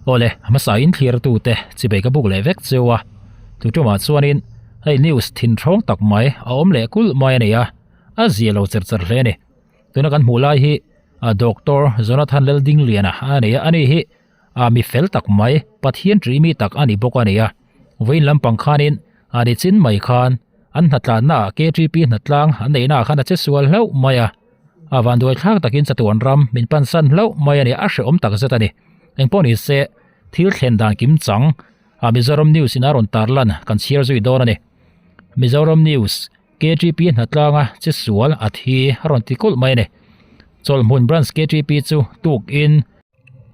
Awle, a hmasa in thlir tute chibei ka buk leh vek cheu a, tu tumah chuanin hei news thin thawng tak mai a awm leh kulh mai a ni a, a zia lo cher cher hle a ni. Tuna kan hmuh lai hi Doctor Jonathan Laldingliana a ni a, ani hi a mi fel tak mai, Pathian ṭih mi tak a ni bawk a ni a. Vawiin lampang khanin a ni chin mai khan an hnatlanna ah KTP hnatlang an neihna ah khan a che sual hlauh mai a. A vanduai thlak takin chatuan ram min pansan hlauh mai a ni, a hrehawm tak zet a ni. Engpawh ni se, thil thlen dan kim chang a Mizoram News in a rawn tarlan kan chhiar zui dawn a ni. Mizoram News, KTP hnatlanga che sual a thi a rawn ti kulh mai a ni. Chawlhhmun Branch KTP chu tukin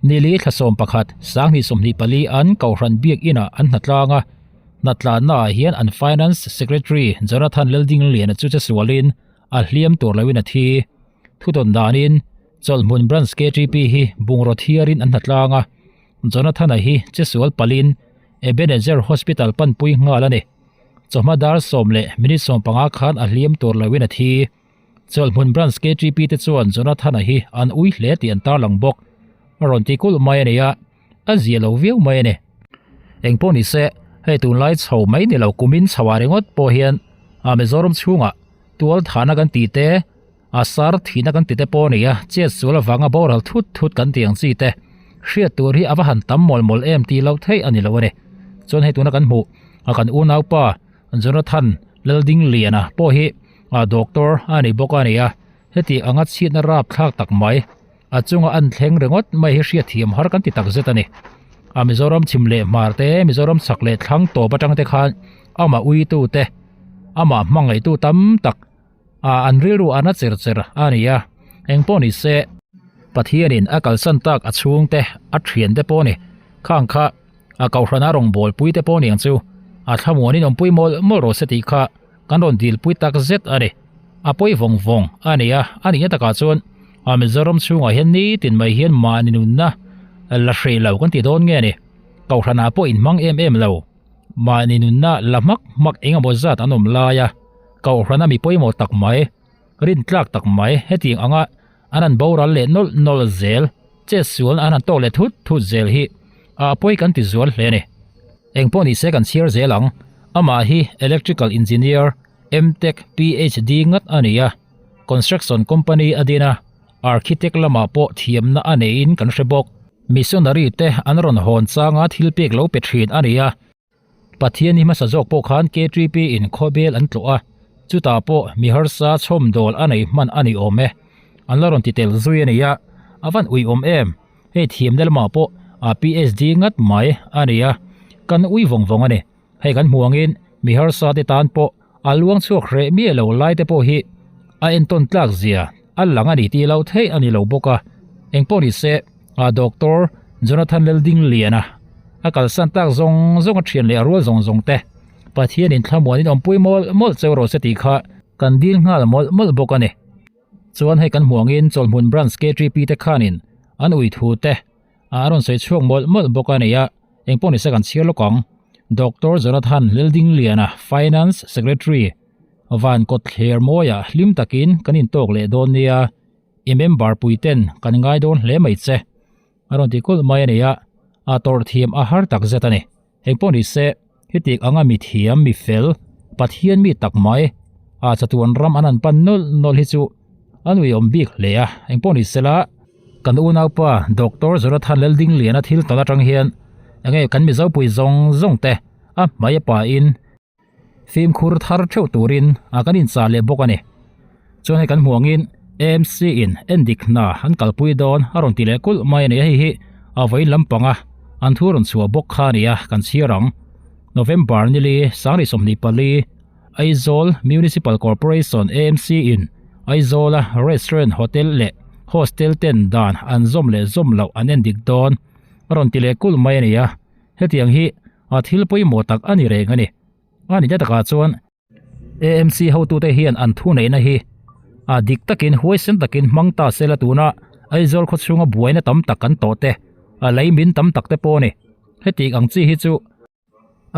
Nili thla 11, 2024 an Kohhran Biakinah an hnatlang a, hnatlannaah hian an Finance Secretary Jonathan Laldingliana chu chesualin a hliam tur loin a thi. Thutawn danin Chawlhhmun Branch KTP hi bungraw thiarin an hnatlang a, Jonathan-a hi chesual palin Ebenezer Hospital panpui nghal a ni. Chawhma dar 10:15 khan a hliam tur loin a thi. Chawlhhmun Branch KTP te chuan Jonathan-a hi an ui hle tih an tarlang bawk. A rawn ti kulh mai a ni a, a zia lo viau mai a ni. Engpawh ni se, hei tunlai chho mai ni lo kumin chho ah ringawt pawh hian a Mizoram chhungah tual thahna kan tih te, a sar thihna kan ti te pawh a ni a, chet sual avanga boral thut thut kan tih ang chi te hriat tur hi a va han tam mawlh mawlh em tih loh theih a ni lo a ni. Chuan hei tuna kan hmuh a kan unaupa Jonathan Laldingliana pawh hi a doctor a ni bawk a ni a, heti anga chhiatna rap thlak tak mai a chunga an thleng ringawt mai hi hriatthiam har kan ti tak zet a ni. A Mizoram chhim leh hmar te, Mizoram chhak leh thlang tawp atang te khan amah uitu te, amah hmangaihtu tam tak a an rilru a na cher cher a ni a, engpawh ni se Pathianin a kalsan tak a chhungte a thiante pawh a ni, khang kha a kohhrana rawngbawlpui te pawh niang chu a thlamuanin awmpui mawlh mawlh rawh se tih kha kan rawn dilpui tak zet a ni. A pawi vawng vawng a ni a, a nihna takah chuan a Mizoram chhungah hian nitin mai hian mahni nunna la hreh lo kan ti dawn nge ni. Kohhranah pawh inhmang em em lo. Mahni nunna la hmak hmak eng emaw zat an awm lai a, kohhrana mi pawimawh tak mai, rintlak tak mai hetiang anga an han boral leh nawlh nawlh zel, chet sual an han tawk leh thut thut zel hi a pawi kan ti zual hle a ni. Engpawh ni se kan chhiar zel ang, amah hi Electrical Engineer, MTech, PhD ngat a ni a, Construction Company a din a, Architect lamah pawh thiamna a neiin kan hre bawk. Missionary te an rawn hawn changa thil pek lo pe thin a ni a. Pathian hi hmasa zawk pawh khan KTP in khawbel an tlawh a, chutah pawh mi harsa chhawmdawl a nei hman a ni awm e. An la rawn ti tel zui a ni a, a van ui awm em? Hei thiamna lamah pawh a PhD ngat mai a ni a, kan ui vawng vawng a ni. Hei kan hmuh angin mi harsa te tan pawh a luang chhuak hreh miah lo lai te pawh hi a entawn tlak zia a lang a ni tih loh theih a ni lo bawk a. Engpawh ni se, a Doctor Jonathan Laldingliana a kalsan tak zawng zawng a thian leh a rual zawng zawng te Pathianin thlamuanin awmpui mawlh mawlh cheu rawh se tih kha kan dil nghal mawlh mawlh bawk a ni. Chuan hei kan hmuh angin Chawlhmun Branch KTP te khanin an ui thu te a rawn sawi chhuak mawlh mawlh bawk a ni a, engpawh ni se kan chhiar lawk ang. Doctor Jonathan Laldingliana Finance Secretary Van Kawtthler Mawia hlim takin kan intawk leh dawn nia. I member pui ten kan ngai dawn hle mai che. A rawn ti kulh mai a ni a, a tawrh thiam a har tak zet a ni. Engpawh ni se, hetiang anga mi thiam, mi fel, Pathian mi tak mai, a chatuan ram an han pan nawlh nawlh hi chu a nuihawm bik hle a. Engpawh ni sela, kan unaupa Doctor Jonathan Laldingliana thil tawn atang hian enge kan Mizopui zawng zawng te a hmai a pain, Fimkhur thar theuh turin a kan inchah leh bawk a ni. Chuan hei kan hmuh angin AMC in endik hna an kalpui dawn a rawn ti leh kulh mai a ni a, hei hi a vawiin lampanga an thu rawn chhuah bawk kha a ni a, kan chhiar ang. November nili 2024 Aizawl Municipal Corporation AMC in Aizawla restaurant, hotel leh hostel ten dan an zawm leh zawm loh an endik dawn a rawn ti leh kulh mai a ni a, hetiang hi A thil pawimawh tak a ni reng a ni. A nihna takah chuan AMC hotute hian an thuneihna hi a dik takin huaisen takin hmang ta sela tuna Aizawl khawchhunga buaina tam tak kan tawh te, a lei min tam tak te pawh a ni. Heti ang chi hi chu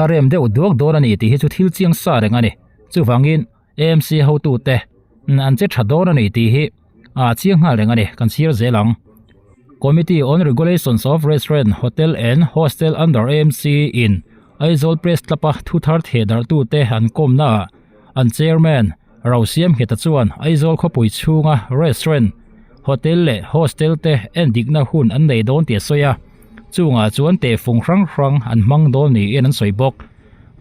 a rem deuh duak dawn a ni tih hi chu thil chiang sa reng a ni. Chuvangin AMC hotute an che tha dawn a ni tih hi a chiang nghal reng a ni. Kan chhiar zel ang. Committee on Regulations of Restaurant, Hotel and Hostel under AMC in Aizawl Press Club-a thu thar thehdarhtute an kawmnaah an Chairman Rosiam Ngheta chuan Aizawl khawpui chhunga restaurant, hotel leh hostel te endikna hun an nei dawn tih a sawi a, chungah chuan tehfung hrang hrang an hmang dawn niin an sawi bawk.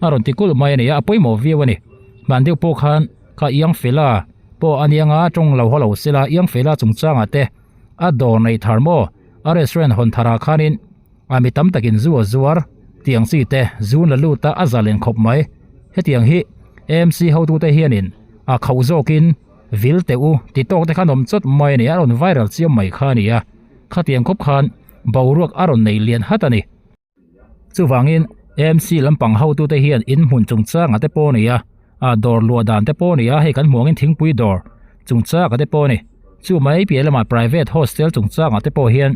A rawn ti kulh mai a ni a, a pawimawh viau a ni. Hman deuh pawh khan kha Iangfela pawh a nia nga tawng lo haw lo sela Iangfela chungchangah te a dawr neih thar maw a restaurant hawn tharah khanin a mi tam takin zu a zuar tiang chi te zu la lut a a zalen khawp mai. Hetiang hi AMC hotute hianin a khauh zawkin vil teh u ti tawk te khan awm chawt mai a ni a rawn viral chiam mai kha a ni a khatiang khawp khan boruak a rawn nei lian hat a ni. Chuvangin AMC lampang hotute hian in hmun chungchanga te pawh a ni a, ah dawr luah dan te pawh a ni a, hei kan hmuh angin thingpui dawr chungchanga te pawh a ni. Chu mai piah lamah private hostel chungchanga te pawh hian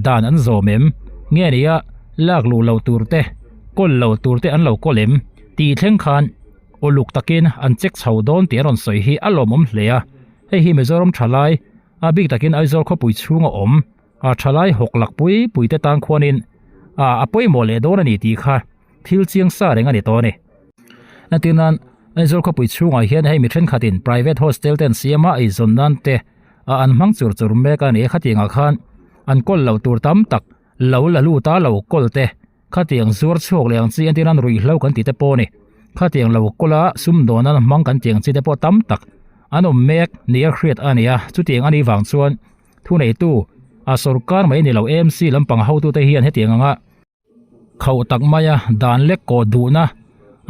dan an zawm em? Nge ni a, lak luh lo tur te, kawl lo tur te an lo kawl em? Tih thleng khan uluk takin an check chho dawn tih a rawn sawi hi a lawmawm hle a, hei hi Mizoram thalai a bik takin Aizawl khawpui chhunga awm a thalai hawk lak pui pui te tan khuanin a a pawimawh leh dawn a ni tih kha thil chiang sa reng a ni tawh a ni. Entir nan Aizawl khawpui chhungah hian hei mi thenkhatin private hostel te an siam a, eizawn nan te a an hmang chur chur mek a ni. Khatiangah khan an kawl loh tur tam tak lo la lut a lo kawl te Khatiang zuar chhuak leh ang chi entir nan ruihhlo kan tih te pawh a ni. Khatiang lo kawla sumdawn nan hmang kan tih ang chi te pawh tam tak an awm mek nia hriat a ni a. Chutiang a nih vang chuan thuneitu a sorkar mai ni lo AMC lampang hotute hian hetiang anga khauh tak maia dan lek kawh duhna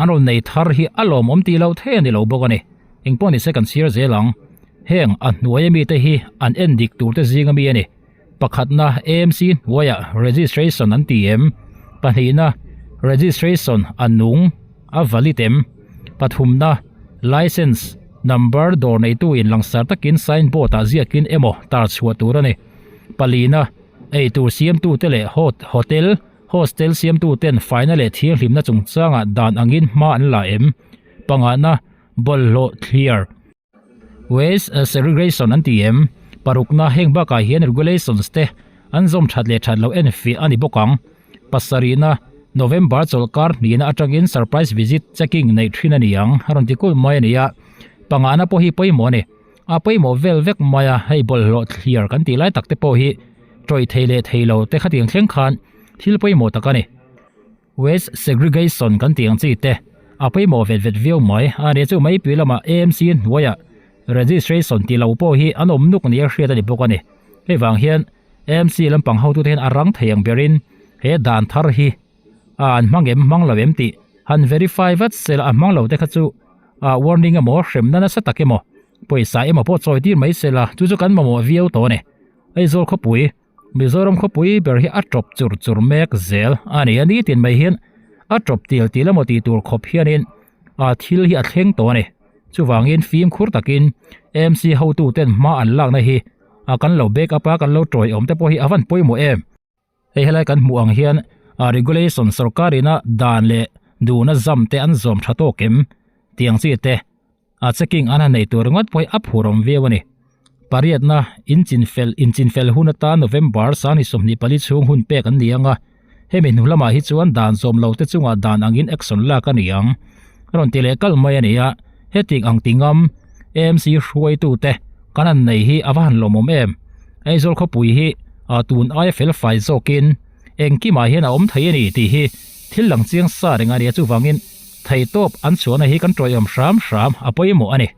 an rawn nei thar hi a lawmawm tih loh thei a ni lo bawk a ni. Engpawh nise kan chhiar zel ang. Heng a hnuai amite hi an en dik turte zing ami a ni. Pakhatna AMC hnuaiah registration an ti em? Pahnihna registration a nung a valid em? Pathumna license number dawr neitu in langsar takin sign board ah ziakin emaw tar chhuah tur a ni. Palina eitur siamtute leh hotel, hostel siamtuten faina leh thianghlimna chungchangah dan angin hma an la em? Pangana bawlhhlawh thliar. Waste segregation an ti em? Parukna heng bakah hian regulations te an zawm that leh that loh en fiah a ni bawk ang. Pasarihna, November chawlhkar hnihna atangin surprise visit checking neih thin a ni ang, a rawn ti kulh mai a ni a. Pangana pawh hi pawimawh a ni. A pawimawh vel vek mai a, hei bawlhhlawh thliar kan tih lai tak te pawh hi tawih thei leh thei lo te khatiang thleng khan thil pawimawh tak a ni. Waste segregation kan tih ang chi te a pawimawh vet vet viau mai. A nia chu maipui lamah AMC hnuaiah registration tih lo pawh hi an awm nuk nia hriat a ni bawk a ni. Hei vang hian AMC lampang hotute hian a rang thei ang berin he dan thar hi a an hmang em hmang lo em tih han verify vat se la a hmang lo te kha chu a warning emaw hremna nasa tak emaw pawisa emaw pawh chawi tir mai se la chu chu kan mamawh viau tawh a ni. Aizawl khawpui Mizoram khawpui ber hi a tawp chur chur mek zel a ni a, nitin mai hian a tawp til til emaw tih tur khawp hianin a thil hi a thleng tawh a ni. Chuvangin fimkhur takin AMC hotuten hma an lakna hi a kan lo back up a, kan lo tawiawm te pawh hi a van pawimawh em. Hei helai kan hmuh ang hian a regulation sorkarina dan leh duhna zam te an zawm tha tawk em tiang chi te A checking an han nei tur ringawt pawh hi a phur awm viau a ni. Pariatna, inchinfel, inchinfel hun atan November sangni 24 chhung hun pek an ni ang a, hemi hnu lamah hi chuan dan zawm lo te chungah dan angin action lak a ni ang. A rawn ti leh kalh mai a ni a, hetiang ang ti ngam AMC hruaitute kan han nei hi a va han lawmawm em. Aizawl khawpui hi a tun aia felfai zawkin engkimah hian a awm thei a ni tih hi thil lang chiang sa reng a ni a, chuvangin, Theihtawp an chhuahna hi kan tawiawm hram hram a pawimawh a ni.